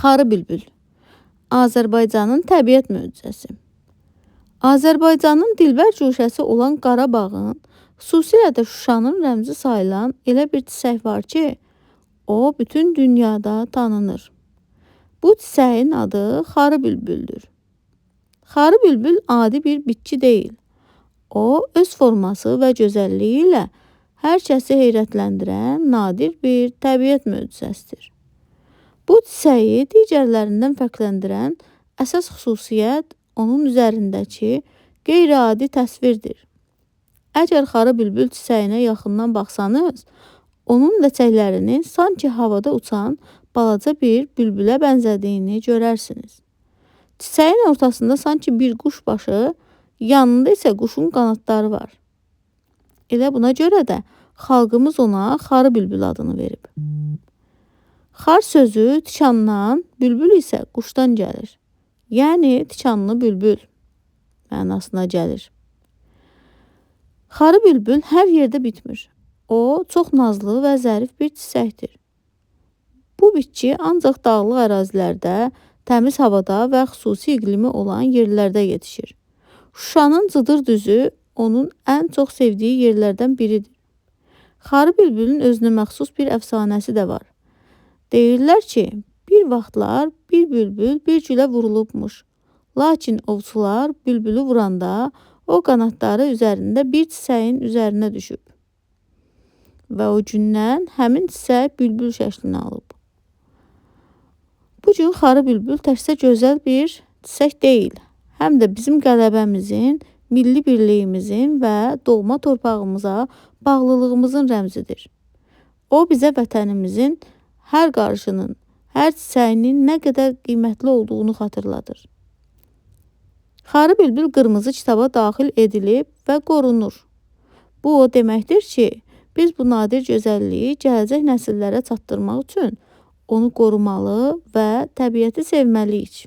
Xarı bülbül. Azərbaycanın təbiət möcüzəsi. Azərbaycanın dilbər guşəsi olan Qarabağın, xüsusilə də Şuşanın rəmzi sayılan elə bir çiçək var ki, o bütün dünyada tanınır. Bu çiçəyin adı xarı bülbüldür. Xarı bülbül adi bir bitki deyil. O, öz forması və gözəlliyi ilə hər kəsi heyrətləndirən nadir bir təbiət möcüzəsidir. Bu çiçəyi digərlərindən fərqləndirən əsas xüsusiyyət onun üzərindəki qeyri-adi təsvirdir. Əgər xarı bülbül çiçəyinə yaxından baxsanız, onun ləçəklərinin sanki havada uçan balaca bir bülbülə bənzədiyini görərsiniz. Çiçəyin ortasında sanki bir quş başı, yanında isə quşun qanadları var. Elə buna görə də xalqımız ona xarı bülbül adını verib. Xar sözü tikandan, bülbül isə quşdan gəlir. Yəni tikanlı bülbül mənasına gəlir. Xarı bülbül hər yerdə bitmir. O, çox nazlı və zərif bir çiçəkdir. Bu bitki ancaq dağlıq ərazilərdə, təmiz havada və xüsusi iqlimi olan yerlərdə yetişir. Şuşanın Cıdır düzü onun ən çox sevdiyi yerlərdən biridir. Xarı bülbülün özünə məxsus bir əfsanəsi də var. Deyirlər ki, bir vaxtlar bir bülbül bir gülə vurulubmuş. Lakin ovçular bülbülü vuranda o qanadları üzərində bir çiçəyin üzərinə düşüb. Və o gündən həmin çiçək bülbül şəklini alıb. Bu gün xarı bülbül təkcə gözəl bir çiçək deyil, həm də bizim qələbəmizin, milli birliyimizin və doğma torpağımıza bağlılığımızın rəmzidir. O bizə vətənimizin hər qarışının, hər çiçəyinin nə qədər qiymətli olduğunu xatırladır. Xarı bülbül qırmızı kitaba daxil edilib və qorunur. Bu o deməkdir ki, biz bu nadir gözəlliyi gələcək nəsillərə çatdırmaq üçün onu qorumalı və təbiəti sevməliyik.